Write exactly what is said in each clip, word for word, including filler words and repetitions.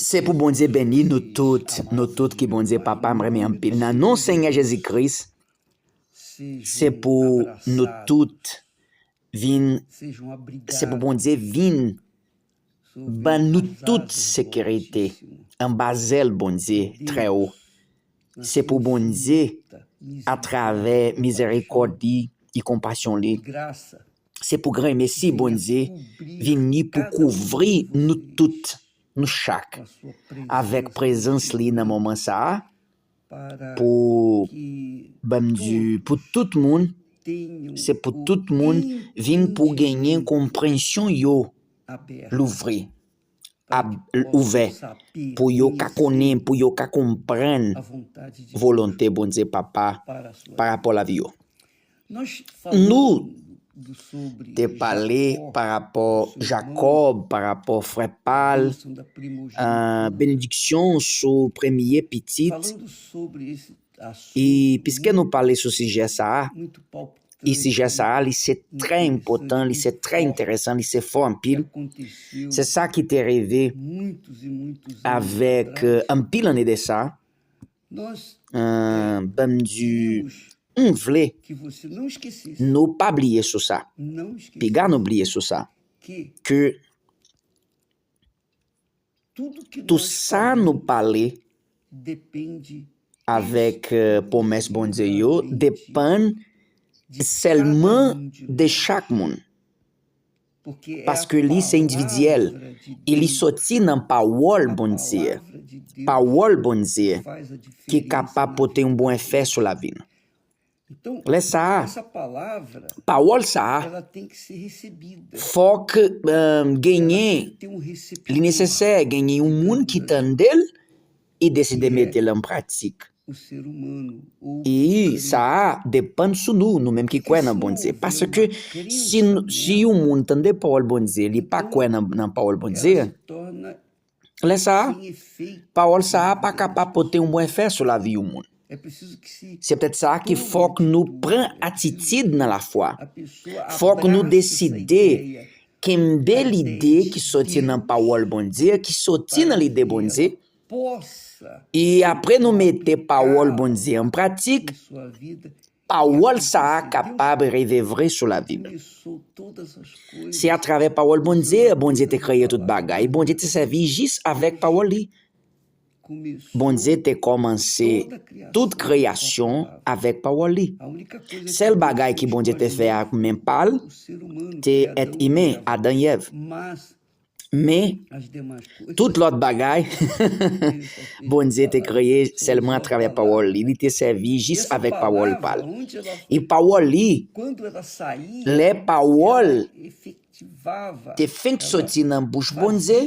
Se pou Bondye beni nou tout, nou tout ki Bondye Papa m renmen anpil. Nan non Senyè Jezi Kris, se pou nou tout vin, se pou Bondye vin ban nou tout sekirite anba zèl Bondye trè wo. Se pou Bondye, atravè mizerikòd li e konpasyon li, se pou granmesi Bondye vini pou kouvri nou tout, nou chak, avèk prezans li nan moman sa a, pou, ban m di, pou tout moun, se pou tout moun vin pou genyen konpreyansyon yo louvri, ab-, ouvè, pou yo ka konnen, pou yo ka konprann volonte Bondye Papa pa rapò lavi yo. Nou te pale pa rapò Jakòb, pa rapò frè pa l, ah, benediksyon sou premye pitit. E piske nou pale sou sijè sa a, e sijè sa a, li se trè enpòtan, li se trè enteresan, li se fò anpil. Se sa ki te rive avèk, eh, anpil ane de sa. Eh, ban m di, m vle nou pa bliye sou sa. Piga nou bliye sou sa. Ke tou sa nou pale avèk, eh, pwomès Bondye yo depann sèlman de chak moun. Paske li se endividyèl, e li sòti nan pawòl Bondye. Pawòl Bondye ki kapab pote yon bon efè sou lavi nou. Lè sa a, pawòl sa a, fòk, eh, genyen, li nesesè genyen yon moun ki tande l e deside mete l an pratik. E sa a depann sou nou, nou menm ki kwè nan Bondye. Paske si, n- si yon moun tande pawòl Bondye, li pa kwè nan, nan pawòl Bondye, lè sa a, pawòl sa a pa kapab pote yon bon efè sou lavi yon moun. Se poutèt sa ki fòk nou pran atitid nan lafwa. Fòk nou deside kenbe lide ki sòti nan pawòl Bondye, ki sòti nan lide Bondye. E apre nou mete pawòl Bondye an pratik, pawòl sa a kapab rive vre sou lavi nou. Se atravè pawòl Bondye, Bondye te kreye tout bagay. Bondye te sèvi jis avèk pawòl li. Bondye te kòmanse tout kreyasyon avèk pawòl li. Sèl bagay ki Bondye te fè ak men pa l, te èt imen, Adan e Èv. Men, tout lòt bagay, Bondye te kreye sèlman atravè pawòl li. Li te sèvi jis avèk pawòl pa l. E pawòl li, lè pawòl te fenk sòti nan bouch Bondye,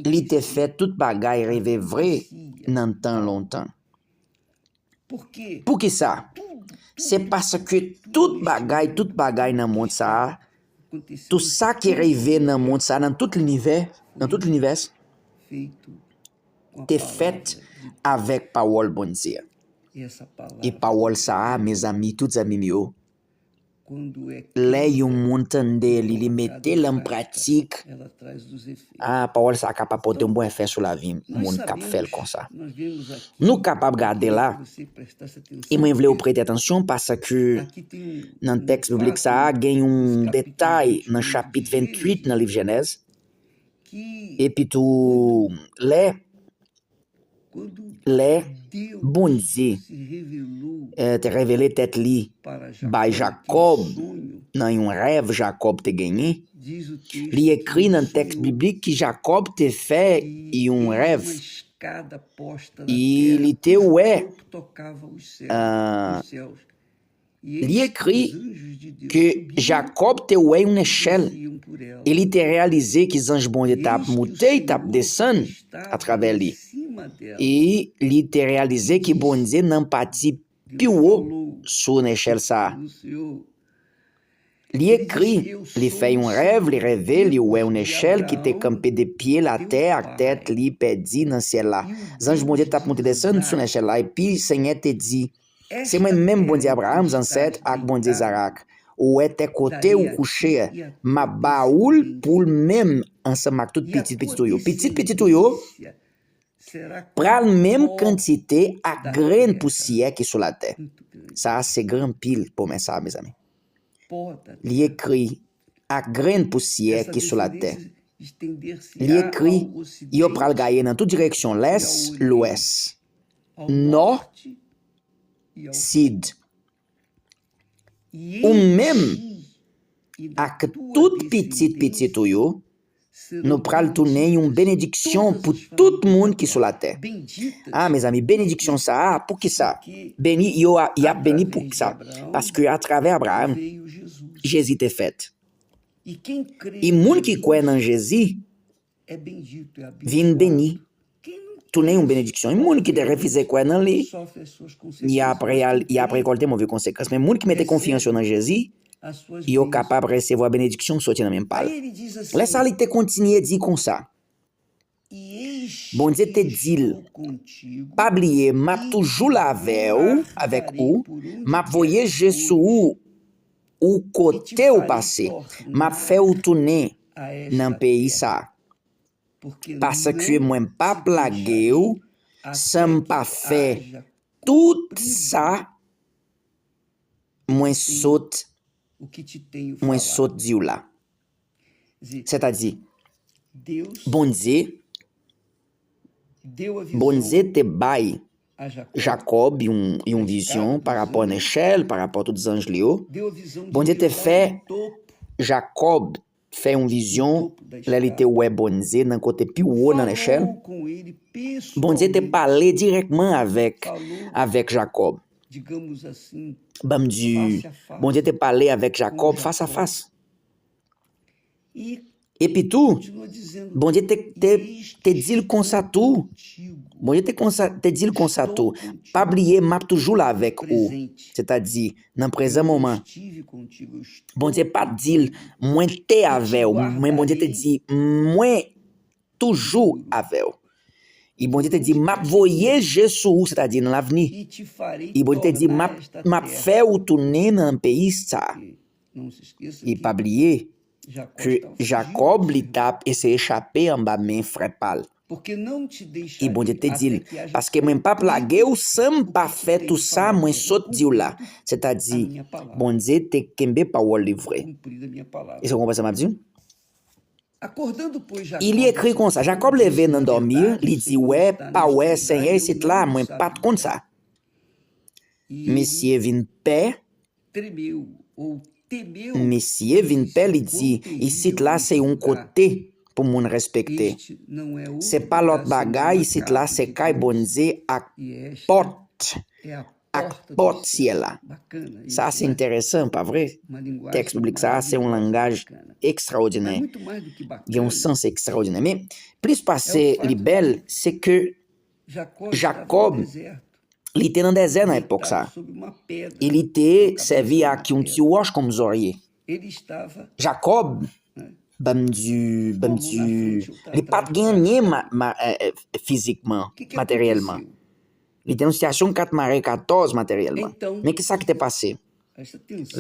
li te fè tout bagay rive vre nan tan lontan. Poukisa? Se paske tout bagay, tout bagay nan mond sa a, tout sa ki rive nan mond sa a, nan tout linivè, nan tout linivè, te fèt avèk pawòl Bondye. E pawòl sa a, mezanmi, tout zanmi m yo, lè yon moun tande li, li mete l an pratik, a, pawòl sa a kapab pote yon bon efè sou lavi moun k ap fè l konsa. Nou kapab gade la, e mwen vle w prete atansyon paske nan tèks biblik sa a, gen yon detay nan chapit venntuit nan liv Jenèz. Epi tou, lè, lè Bondye, eh, te revele tèt li bay Jakòb nan yon rèv Jakòb te genyen, li ekri nan tèks biblik ki Jakòb te fè yon rèv. E li te wè, ah, li ekri ke Jakòb te wè yon nechèl e li te reyalize ki zanj Bondye t ap moute, t ap desann atravè li. E li te reyalize ki Bondye nan pati pi wo sou nechèl sa a. Li ekri, li fè yon rèv, li reve, li wè yon nechèl ki te kanpe de pye l atè ak tèt li pèdi nan syèl la. Zanj Bondye t ap moute desann sou nechèl la, epi Senyè te di, "Se mwen menm Bondye Abraram, zansèt, ak Bondye Izarak. Ou wè tè kote ou kouche a, m ap ba ou l pou l menm ansanm ak tout pitit pitit ou yo." Pitit pitit ou yo, pral menm kantite ak grenn pousyè ki sou latè. Sa a se gran anpil pwomès sa a, mezanmi. Li ekri, ak grenn pousyè ki sou latè. Li ekri, yo pral gaye nan tout direksyon, lès, lwès, nò, sid. Ou menm ak tout pitit pitit ou yo, nou pral tounen yon benediksyon pou tout moun ki sou latè. Ah, mezanmi, benediksyon sa a, poukisa? Beni, yo a, y ap beni poukisa? Paske atravè Abraram, Jezi te fèt. E moun ki kwè nan Jezi vin beni, tounen yon benediksyon. E moun ki te refize kwè nan li, y ap reyal-, y ap rekòlte move konsekans. Men moun ki mete konfyans yo nan Jezi, yo kapab resevwa benediksyon soti nan men pa l. Lè sa a, li te kontinye di konsa, Bondye te di l, pa bliye, m ap toujou la avè w, avèk ou, m ap voye je sou ou, ou kote w pase, m ap fè w tounen nan peyi sa a. Paske mwen p ap lage w san m pa fè tout sa mwen sot, mwen sot di w la. Sètadi, Bondye, Bondye te bay Jakòb yon, yon vizyon pa rapò a nèchèl, pa rapò a tout zanj li yo. Bondye te fè Jakòb fè yon vizyon lè li te wè Bondye nan kote pi wo nan nèchèl. Bondye te pale dirèkman avèk, avèk Jakòb. Ban m di, Bondye te pale avèk Jakòb fas a fas. Epi tou, Bondye te, te, te di l konsa tou. Bondye te konsa, te di l konsa tou, pa bliye, m ap toujou la avèk ou. Sètadi, nan prezan moman, Bondye pa t di l, mwen te avè w, men Bondye te di, mwen toujou avè w. E Bondye te di, m ap voye je sou ou, sètadi nan lavni. E Bondye te di, m ap, m ap fè ou tounen nan peyi sa a. E pa bliye ke Jakòb, li t ap eseye chape anba men frè pa l. E Bondye te di l, paske mwen p ap lage w san m pa fè tou sa mwen sot di w la. Sètadi, Bondye te kenbe pawòl li vre. Èske w konprann sa m ap di w? E li ekri konsa, Jakòb leve nan dòmi, li di, wè, pa wè, Senyè isit la, mwen pa t konn sa. Misye vin pè, misye vin pè, li di, isit la se yon kote pou moun respekte. Se pa lòt bagay, isit la se kay Bondye ak pòt, ak pòt syèl la. Sa se enteresan, pa vre? Tèks biblik sa se yon langaj ekstraòdinè. Gen yon sans ekstraòdinè. Men, plis pase li bèl, se ke Jakòb, li te nan dezè nan epòk sa. E li te sèvi ak yon ti wòch kòm zòrye. Jakòb, ban m di, ban m di, li pa t gen anyen ma, ma, eh, eh, fizikman, materyèlman. Li te nan sitiyasyon kat mare katòz materyèlman. Men ki sa ki te pase?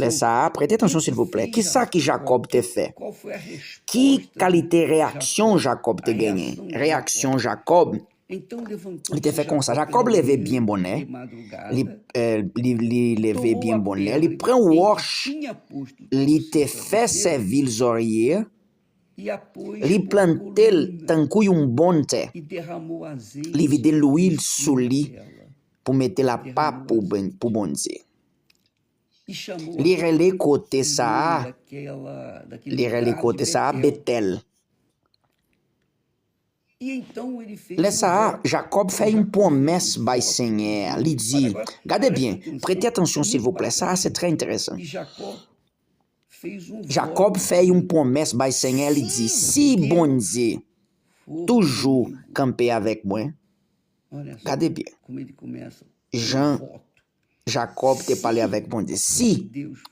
Lè sa a, prete atansyon silvouplè. Ki sa ki Jakòb te fè? Ki kalite reyaksyon Jakòb te genyen? Reyaksyon Jakòb, li te fè konsa. Jakòb leve byen bonè. Li, eh, li, li leve byen bonè. Li pran wòch li te fè sèvi l zòrye. Li plante l tankou yon bòn tè. Li vide lwil sou li pou mete l apa pou, pou Bondye. Li rele kote sa a, li rele kote sa a Betèl. Lè sa a, Jakòb fè yon pwomès bay Senyè a. Li di, gade byen, prete atansyon silvouplè, sa a se trè enteresan. Jakòb fè yon pwomès bay Senyè, li di, si Bondye toujou kanpe avèk mwen, gade byen, jan Jakòb te pale avèk Bondye. Si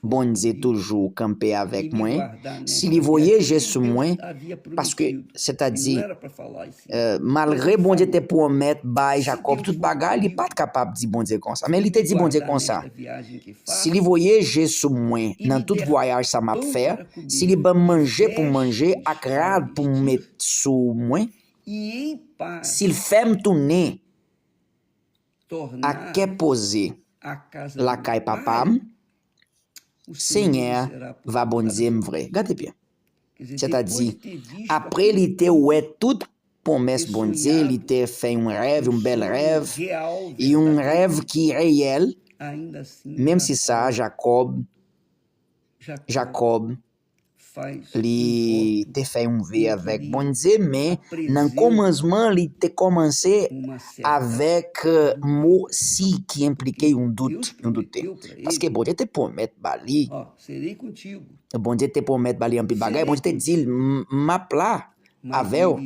Bondye toujou kanpe avèk mwen, si li voye je sou mwen, paske, sètadi, eh, malgre Bondye te pwomèt bay Jakòb tout bagay, li pa t kapab di Bondye konsa. Men li te di Bondye konsa, si li voye je sou mwen nan tout vwayaj sa m ap fè, si li ban m manje pou m manje ak rad pou m met sou mwen, si l fè m tounen ak kè poze lakay papa m, Senyè a va Bondye m vre. Gade byen. Sètadi, apre li te wè tout pwomès Bondye, li te fè yon rèv, yon bèl rèv, yon rèv ki reyèl, menm si sa, Jakòb, Jakòb, li te fè yon ve avèk Bondye, men nan kòmansman, li te kòmanse avèk mo si ki enplike yon dout, yon doute. Paske Bondye te pwomèt ba li, Bondye te pwomèt ba li anpil bagay, Bondye te di l, "M ap la avè w."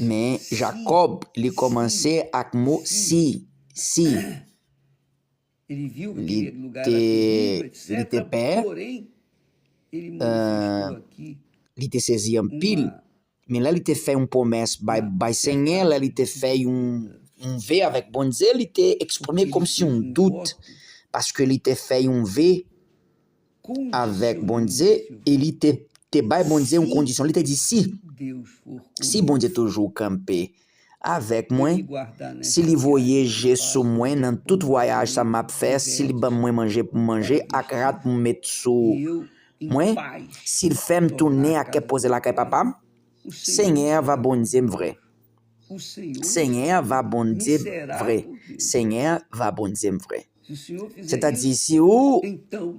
Men Jakòb, li kòmanse ak mo si, si. Li te, li te pè, li te sezi anpil. Men lè li te fè yon pwomès bay, bay Senyè, lè li te fè yon, yon ve avèk Bondye, li te eksprime kòmsi yon dout, paske li te fè yon ve avèk Bondye, e li te, te bay Bondye yon kondisyon. Li te di, "Si, si Bondye toujou kanpe avèk mwen, si li voye je sou mwen nan tout vwayaj sa m ap fè, si li ban mwen manje pou m manje ak rad pou m met sou mwen, si l fè m tounen ak kè poze lakay papa m, Senyè a va Bondye m vre." Senyè a va Bondye m vre. Senyè a va Bondye m vre. Sètadi, si ou,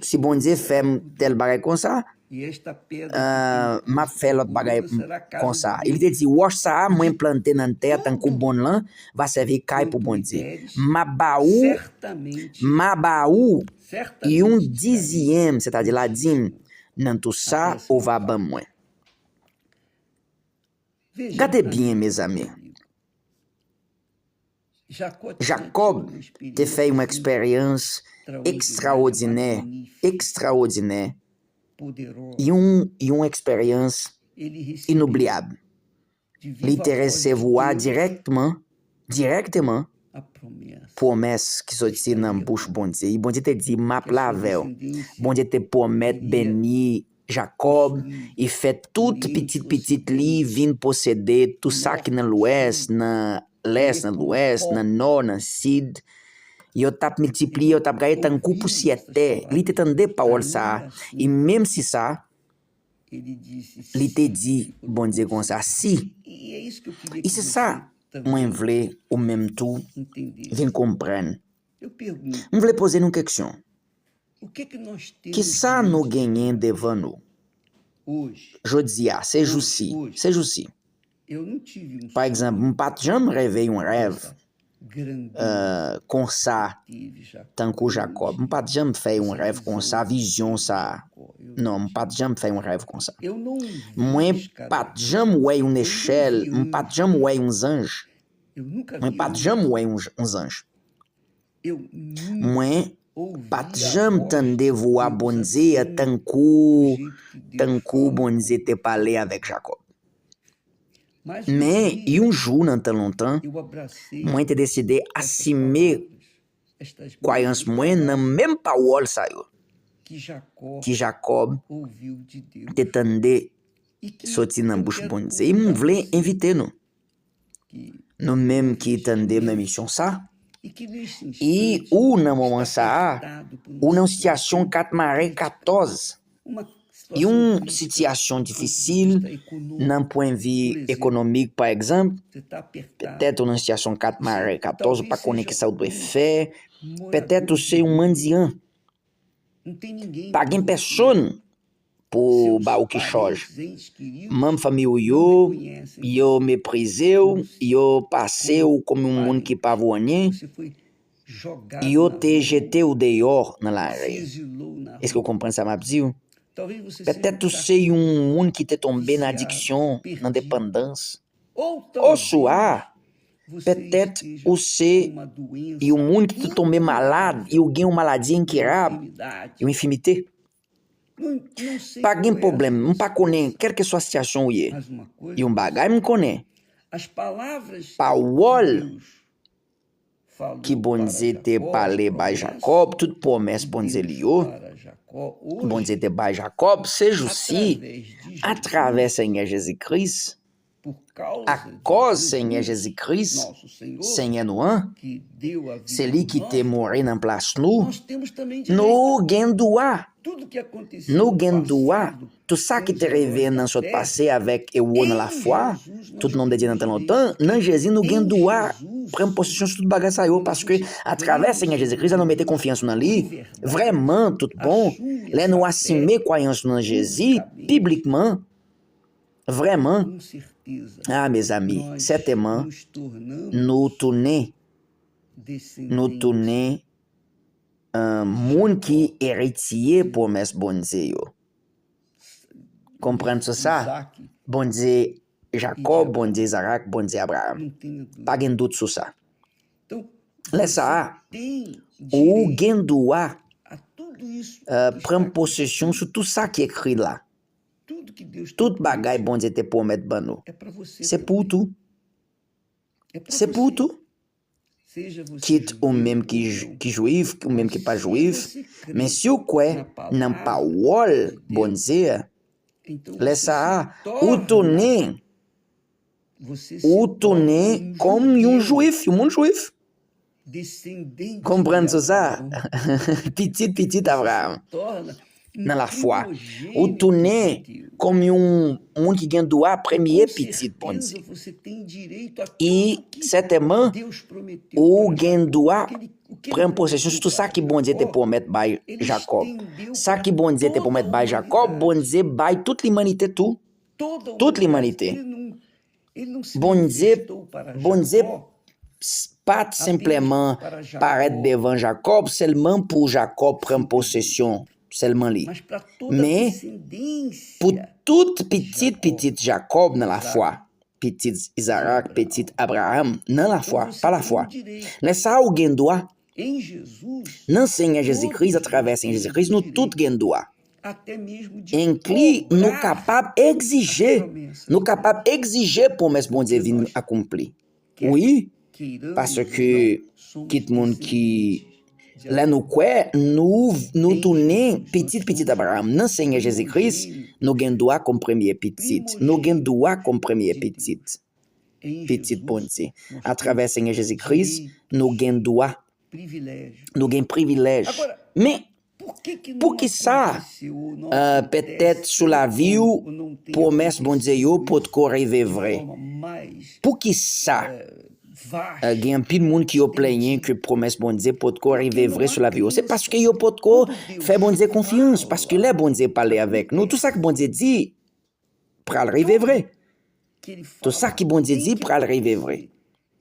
si Bondye fè m tèl bagay konsa, euh, m ap fè lòt bagay konsa. Li te di, "Wòch sa a mwen plante nan tè a tankou bòn lan va sèvi kay pou Bondye. M ap ba ou, m a ba ou yon dizyèm, sètadi ladim, nan tou sa ou va ban mwen." Gade byen, mezanmi. Jakòb te fè yon eksperyans ekstraòdinè, ekstraòdinè, yon, yon eksperyans inoubliyab. Li te resevwa dirèkteman, dirèkteman, pwomès ki soti nan bouch Bondye. Bondye te di, "M ap la avè w." Bondye te pwomèt beni Jakòb, e fè tout pitit pitit li vin posede tout sa ki nan lwès, nan lès, nan lwès, nan nò, nan sid. Yo t ap miltipliye, yo t ap gaye tankou pousyè tè. Li te tande pawòl sa a, e menm si sa, li te di Bondye konsa, "Si." E se sa mwen vle ou menm tou vin konprann. M vle poze nou keksyon. Kisa nou genyen devan nou? Jodi a, se jousi, se jousi. Pa egzanp, m pa t janm reve yon rèv, euh, konsa, tankou Jakòb. M pa t janm fè yon rèv konsa, vizyon sa. Non, m pa t janm fè yon rèv konsa. Mwen pa t janm wè yon nechèl, m pa t janm wè yon zanj. Mwen pa t janm wè yon, yon zanj. Mwen pa t janm tande vwa Bondye a tankou, tankou Bondye te pale avèk Jakòb. Men, yon jou nan tan lontan, mwen te deside asime kwayans mwen nan menm pawòl sa yo ki Jakòb te tande soti nan bouch Bondye. E m vle envite nou, nou menm ki tande m nan emisyon sa, e ou nan moman sa a, ou nan yon sitiyasyon kat mare katòz, yon sitiyasyon difisil nan pwennvi ekonomik, pa egzanp, petèt ou nan sitiyasyon kat mare katòz, ou pa konnen kisa ou dwe fè, petèt ou se yon mandyan. Pa gen pèsonn pou ba ou kichòj. Manm fanmi w yo, yo meprize w, yo pase w kòm yon moun ki pa vo anyen. Yo te jete w deyò nan lari. Èske w konprann sa m ap di w? Petèt ou se yon moun ki te tonbe nan adiksyon, nan depandans. Oswa, petèt ou se yon moun ki te tonbe malad, e w gen yon maladi enkirab, yon enfimite. Pa gen pwoblèm, m pa konnen, kèlkeswa sitiyasyon ou ye. Yon bagay m konnen, pawòl ki Bondye te pale bay Jakòb, tout pwomès Bondye li yo, Bondye te bay Jakòb, se jousi, atravè Senyè Jezi Kris, Akòz Senyè Jezi Kris, Senyè nou an, se li ki te mouri nan plas nou, nou gen dwa, nou gen dwa, tout sa ki te rive nan sot pase avèk ewo nan lafwa, tout nonm de Dye nan tan lontan, nan Jezi nou gen dwa pran posesyon sou tout bagay sa yo, paske atravè Senyè Jezi Kris, lè nou mete konfyans nou nan li, vrèman, tout bon, lè nou asime kwayans nou nan Jezi, piblikman, vrèman, a, mezanmi, sètèman, nou tounen, nou tounen, eh, moun ki eritye pwomès Bondye yo. Konprann sou sa. Bondye Jakòb, Bondye Izarak, Bondye Abraram. Pa gen dout sou sa. Lè sa a, ou gen dwa, eh, pran posesyon sou tout sa ki ekri la. Tout bagay Bondye te pwomèt ban nou, se pou ou tou. Se pou ou tou. Kit ou menm ki, ki jwif, ou menm ki pa jwif, men si w kwè nan pawòl Bondye a, lè sa a, ou tounen, ou tounen kòm yon jwif, yon moun jwif. Konprann sou sa? Pitit, pitit Abraram. Nan lafwa. Ou tounen kòm yon moun ki gen dwa premye pitit Bondye. E sètèman, ou gen dwa pran posesyon sou tout sa ki Bondye te pwomèt bay Jakòb. Sa ki Bondye te pwomèt bay Jakòb, Bondye bay tout limanite tou. Tout limanite. Bondye, Bondye pa t senpleman parèt devan Jakòb sèlman pou Jakòb pran posesyon sèlman li. Men, pou tout pitit pitit Jakòb nan lafwa, pitit Izarak, pitit Abraram, nan lafwa, pa lafwa. Lè sa a, ou gen dwa, nan Senyè Jezi Kris, atravè Senyè Jezi Kris, nou tout gen dwa. Enkli, nou kapab egzije, nou kapab egzije pwomès Bondye vin akonpli. Wi, paske kit moun ki, lè nou kwè, nou, nou tounen pitit pitit Abraram. Nan Senyè Jezi Kris, nou gen dwa kòm premye pitit. Nou gen dwa kòm premye pitit. Pitit Bondye. Atravè Senyè Jezi Kris, nou gen dwa. Nou gen privilèj. Men, poukisa, eh, petèt sou lavi w, pwomès Bondye yo potko rive vre? Poukisa, eh, gen anpil moun ki yo plenyen ke pwomès Bondye potko rive vre sou lavi yo? Se paske yo potko fè Bondye konfyans. Paske lè Bondye pale avèk nou, tout sa ke Bondye di pral rive vre. Tout sa ki Bondye di pral rive vre.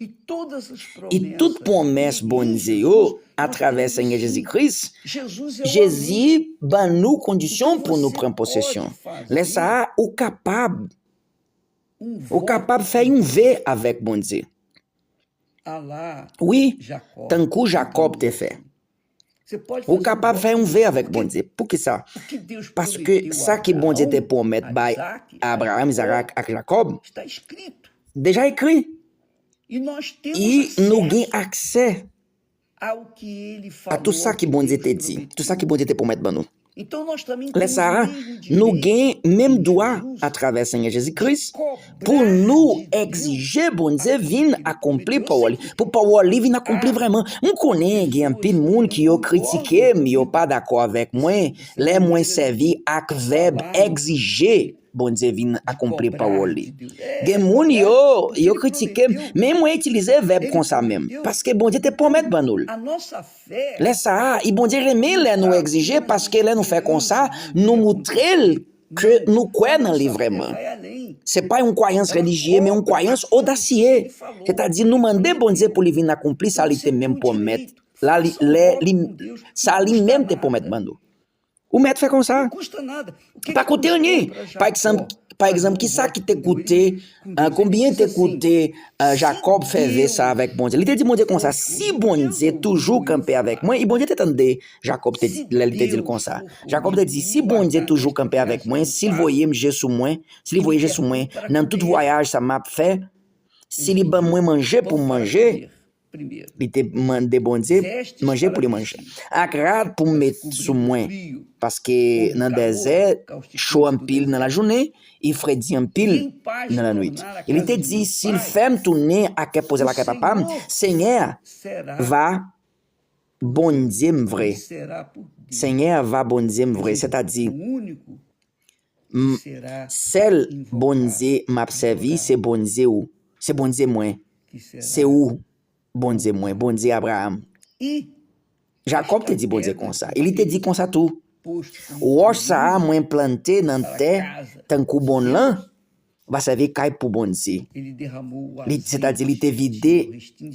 E tout pwomès Bondye yo, atravè Senyè Jezi Kris, Jezi ban nou kondisyon pou nou pran posesyon. Lè sa a, ou kapab, ou kapab fè yon ve avèk Bondye. Wi, tankou Jakòb te fè. Ou kapab fè yon ve avèk Bondye. Poukisa? Paske sa ki Bondye te pwomèt bay Abraram, Izarak ak Jakòb deja ekri. E nou gen aksè a tout sa ki Bondye te di, tout sa ki Bondye te pwomèt ban nou. Lè sa a, nou gen menm dwa atravè Senyè Jezi Kris pou nou egzije Bondye vin akonpli pawòl li, pou pawòl li vin akonpli vrèman. M konnen gen anpil moun ki yo kritike m, yo pa dakò avèk mwen lè mwen sèvi ak vèb egzije Bondye vin akonpli pawòl li. Gen moun yo, yo kritike m, men mwen itilize vèb konsa menm, paske Bondye te pwomèt ban nou l. Lè sa a, e Bondye renmen lè nou egzije, paske lè nou fè konsa, nou moutre l ke nou kwè nan li vrèman. Se pa yon kwayans relijye, men yon kwayans odasye. Sètadi, nou mande Bondye pou li vin akonpli sa li te menm pwomèt. La, li, lè, li, sa li menm te pwomèt ban nou. Ou mèt fè konsa. Pa koute anyen. Pa egzanp, pa egzanp, kisa ki te koute, eh, konbyen te koute, eh, Jakòb fè ve sa avèk Bondye? Li te di Bondye konsa, "Si Bondye toujou kanpe avèk mwen," e Bondye te tande Jakòb te di, lè li te di l konsa. Jakòb te di, "Si Bondye toujou kanpe avèk mwen, si l voye m je sou mwen, si li voye je sou mwen, nan tout vwayaj sa m ap fè, si li ban mwen manje pou m manje, Li te mande Bondye manje pou li manje. Ak rad pou m met sou mwen, paske nan dezè, cho anpil nan lajounen, e fredi anpil nan lannwit. E li te di, si l fè m tounen ak kè poze lakay papa m, Senyè a va Bondye m vre. Senyè a va Bondye m vre, sètadi, m, sèl Bondye m ap sèvi, se Bondye ou. Se Bondye mwen. Se ou, Bondye mwen, Bondye Abraram. Jakòb te di Bondye konsa. E li te di konsa tou, wòch sa a mwen plante nan tè tankou bòn lan, va sèvi kay pou Bondye. Li, sètadi, li te vide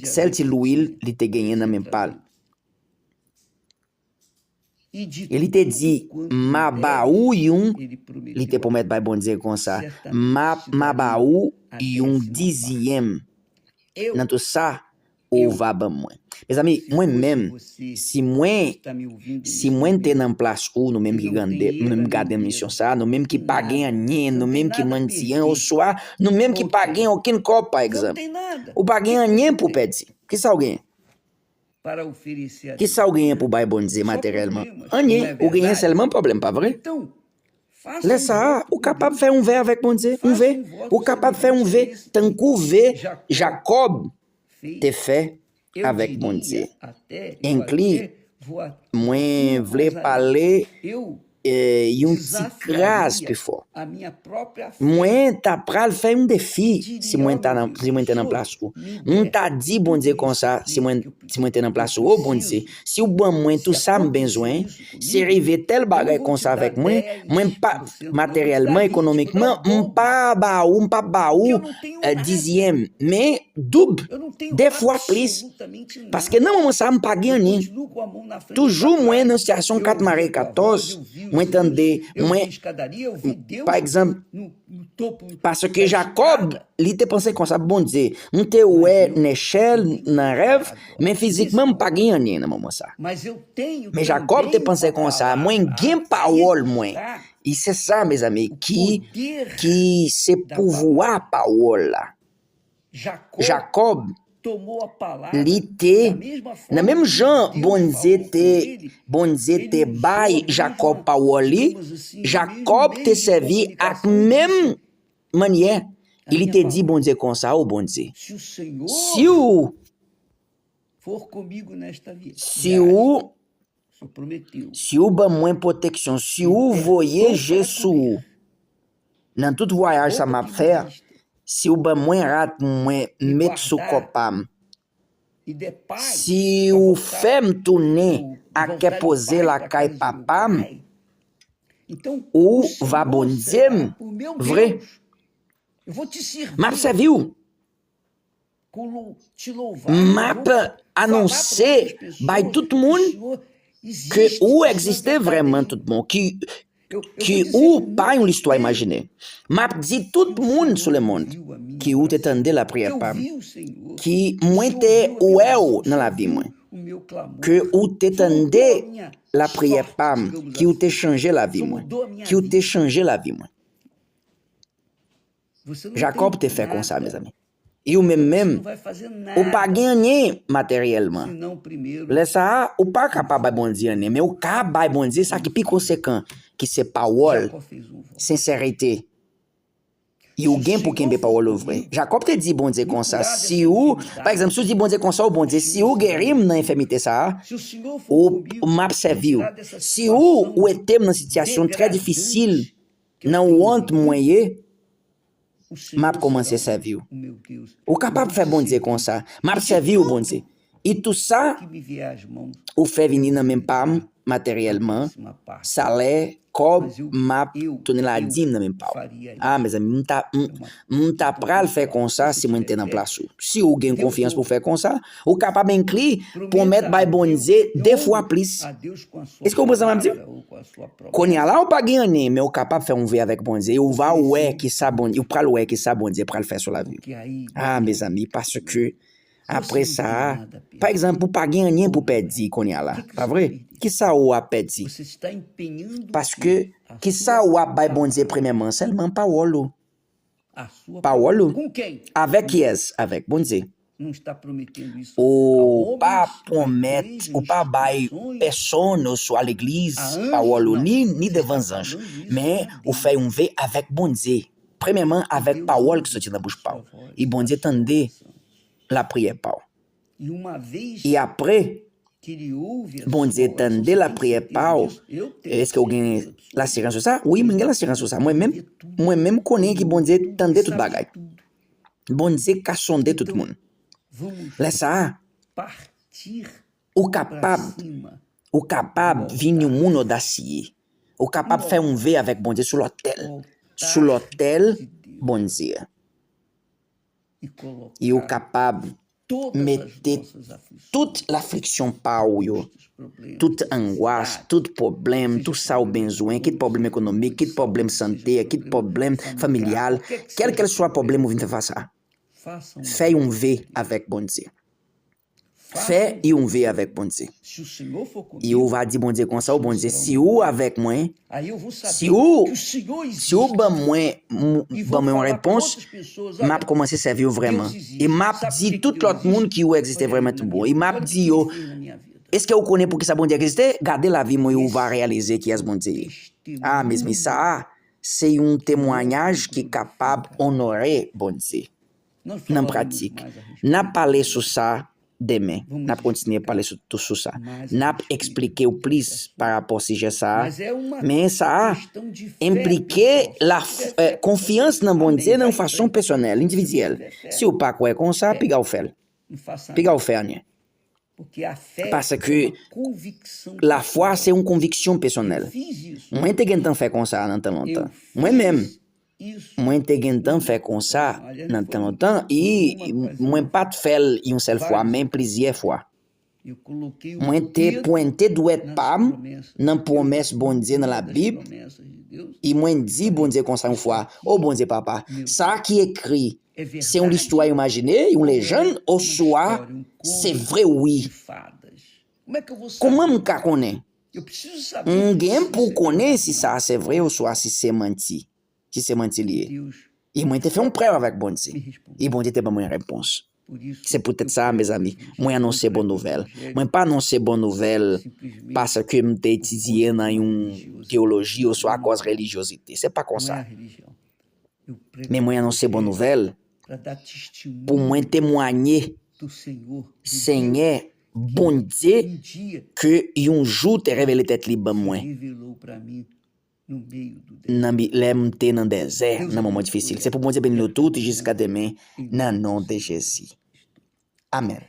sèl ti lwil li te genyen nan men pa l. E li te di, m a ba ou yon, li te pwomèt bay Bondye konsa, m a, m a ba ou yon dizyèm nan tout sa ou va ban mwen. Mezanmi, mwen menm, si mwen, si mwen te nan plas ou, nou menm ki gade, nou menm gade emisyon sa, nou menm ki pa gen anyen, nou menm ki mandyan, oswa nou menm ki pa gen okenn kòb, pa egzanp, ou pa gen anyen pou pèdi. Kisa w genyen? Kisa w genyen pou bay Bondye materyèlman? Anyen, ou genyen sèlman pwoblèm, pa vre? Lè sa a, ou kapab fè yon ve avèk Bondye, yon ve. Ou kapab fè yon ve, tankou ve Jakòb te fè avèk Bondye. Enkli, mwen vle pale, e, yon ti kras pi fò. Mwen ta pral fè yon defi si mwen ta nan, si mwen te nan plas ou. Mwen ta di Bondye konsa, si mwen, si mwen te nan plas ou, o Bondye, si w ban mwen tout sa m bezwen, si rive tèl bagay konsa avèk mwen, mwen pa, materyèlman, ekonomikman, m pa ba ou, m pa ba ou, e, dizyèm, men doub, de fwa plis. Paske nan moman sa a, m pa gen anyen. Toujou mwen nan sitiyasyon kat mare katòz, mwen tande, mwen, pa egzanp, paske Jakòb, li te panse konsa, Bondye, m te wè nèchèl nan rèv, men fizikman, m pa gen anyen nan moman sa. Men Jakòb te panse konsa, mwen gen pawòl mwen. E se sa, mezanmi, ki, ki se pouvwa pawòl la. Jakòb, li te, nan menm jan Bondye te, Bondye te bay Jakòb pawòl li, Jakòb te sèvi ak menm mannyè. E li te di Bondye konsa, o Bondye, si w, si w, si w ban mwen pwoteksyon, si w voye je sou ou nan tout vwayaj sa m ap fè, si w ban mwen rad pou mwen met sou kò pa m, si w fè m tounen ak kè poze lakay papa m, ou va Bondye m vre. M ap sèvi w. M ap anonse bay tout moun ke ou egziste vrèman tout bon, ki, ki ou pa yon listwa imajine. M ap di tout moun sou lemonn ke ou te tande lapriyè pa m, ki mwen te wè w nan lavi mwen, ke ou te tande lapriyè pa m, ki ou te chanje lavi mwen, ki ou te chanje lavi mwen. Jakòb te fè konsa, mezanmi. E ou menm menm, ou pa gen anyen materyèlman. Lè sa a, ou pa kapab bay Bondye anyen, men ou ka bay Bondye sa ki pi konsekan, ki se pawòl, sensète. E ou gen pou kenbe pawòl ou vre. Jakòb te di Bondye konsa, si ou, pa egzanp, si ou di Bondye konsa, o Bondye, si ou geri m nan enfimite sa a, ou, m ap sèvi w. Si ou wete m nan sitiyasyon trè difisil, nan wont mwen ye, m ap kòmanse sèvi w. Ou kapab fè Bondye konsa. M ap sèvi w, Bondye. E tou sa ou fè vini nan men pa m materyèlman, salè, kòb, m ap tounen la dim nan men pa w. A, mezanmi, m ta, m, m ta pral fè konsa si mwen te nan plas ou. Si ou gen konfyans pou fè konsa, ou kapab enkli pwomèt bay Bondye de fwa plis. Èske w konprann sa m ap di w? Kounye a la, ou pa gen anyen, men ou kapab fè yon ve avèk Bondye. E ou va wè kisa Bondye, ou pral wè kisa Bondye pral fè sou lavi w. A, mezanmi, paske apre sa a, pa egzanp, ou pa gen anyen pou pèdi kounye a la, pa vre? Kisa ou ap pèdi? Paske kisa ou ap bay Bondye premyèman? Sèlman pawòl ou. Pawòl ou. Avèk kiyès? Avèk Bondye. Ou pa pwomèt, ou pa bay pèsonn oswa legliz pawòl ou ni, ni devan zanj, men ou fè yon ve avèk Bondye. Premyèman, avèk pawòl ki soti nan bouch pa w. E Bondye tande lapriyè pa w. E apre, Bondye tande lapriyè pa w. Èske w gen lasirans sou sa? Wi, mwen gen lasirans sou sa. Mwen menm, mwen menm konnen ki Bondye tande tout bagay. Bondye ka sonde tout moun. Lè sa a, ou kapab, ou kapab vin yon moun odasye. Ou kapab fè yon ve avèk Bondye sou lòtèl. Sou lòtèl Bondye. E ou kapab mete tout lafliksyon pa w yo, tout angwas, tout pwoblèm, tout sa w bezwen, kit pwoblèm ekonomik, kit pwoblèm sante, kit pwoblèm familyal, kèlkèlswa pwoblèm ou vin fè fas a. Fè yon ve avèk Bondye. Fè yon ve avèk Bondye. E ou va di Bondye konsa, o Bondye, si ou avèk mwen, si ou, si ou ban mwen, ban mwen yon repons, m ap kòmanse sèvi w vrèman. E m ap di tout lòt moun ki ou egziste vrèman tout bon. E m ap di yo, èske ou konnen poukisa Bondye egziste? Gade lavi mwen, ou va reyalize kiyès Bondye ye. A, mezanmi, sa a, se yon temwayaj ki kapab onore Bondye. Nan pratik, n ap pale sou sa demen. N ap kontinye pale sou, tou sou sa. N ap eksplike w plis pa rapò sijè sa a. Men sa a enplike la, eh, konfyans nan Bondye nan yon fason pèsonèl, endividyèl. Si w pa kwè konsa, piga w fè l. Piga w fè anyen. Paske lafwa se yon konviksyon pèsonèl. Mwen te gentan fè konsa nan tan lontan. Mwen menm, mwen te gentan fè konsa nan tan lontan, e mwen pa t fè l yon sèl fwa, men plizyè fwa. Mwen te pwente dwèt pa m nan pwomès Bondye nan Labib, e mwen di Bondye konsa yon fwa, o Bondye Papa, sa ki ekri, se yon listwa imajine, yon lejann, oswa se vre wi? Kòman m ka konnen? M gen pou konnen si sa a se vre oswa si se manti. Si se manti li ye. E mwen te fè yon prèv avèk Bondye. E Bondye te ban mwen repons. Se poutèt sa, mezanmi, mwen anonse bon nouvèl. Mwen pa anonse bon nouvèl paske m te etidye nan yon teyoloji oswa akòz relijyozite. Se pa konsa. Men mwen anonse bon novèl pou mwen temwanye Senyè Bondye ke yon jou te revele tèt li ban mwen nan bi- lè m te nan dezè, nan moman difisil. Se pou Bondye beni nou tout jiska demen, nan non de Jezi. Amèn.